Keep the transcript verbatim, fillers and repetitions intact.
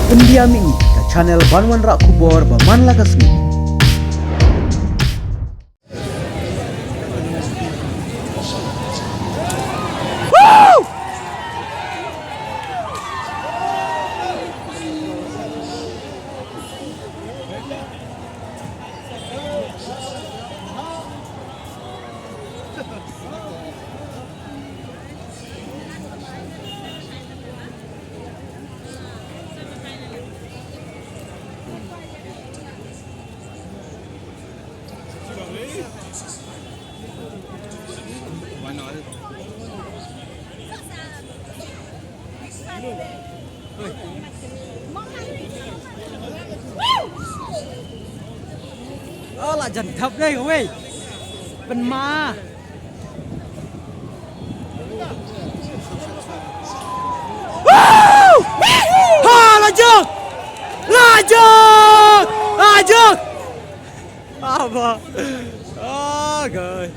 Pyndiam ïa ngi ka channel ban wanrah khubor ba man la ka sngi. Oh, la jan thap dei wei. Pynma. Ha, la jok. La jok. La jok. Aba. Oh, God.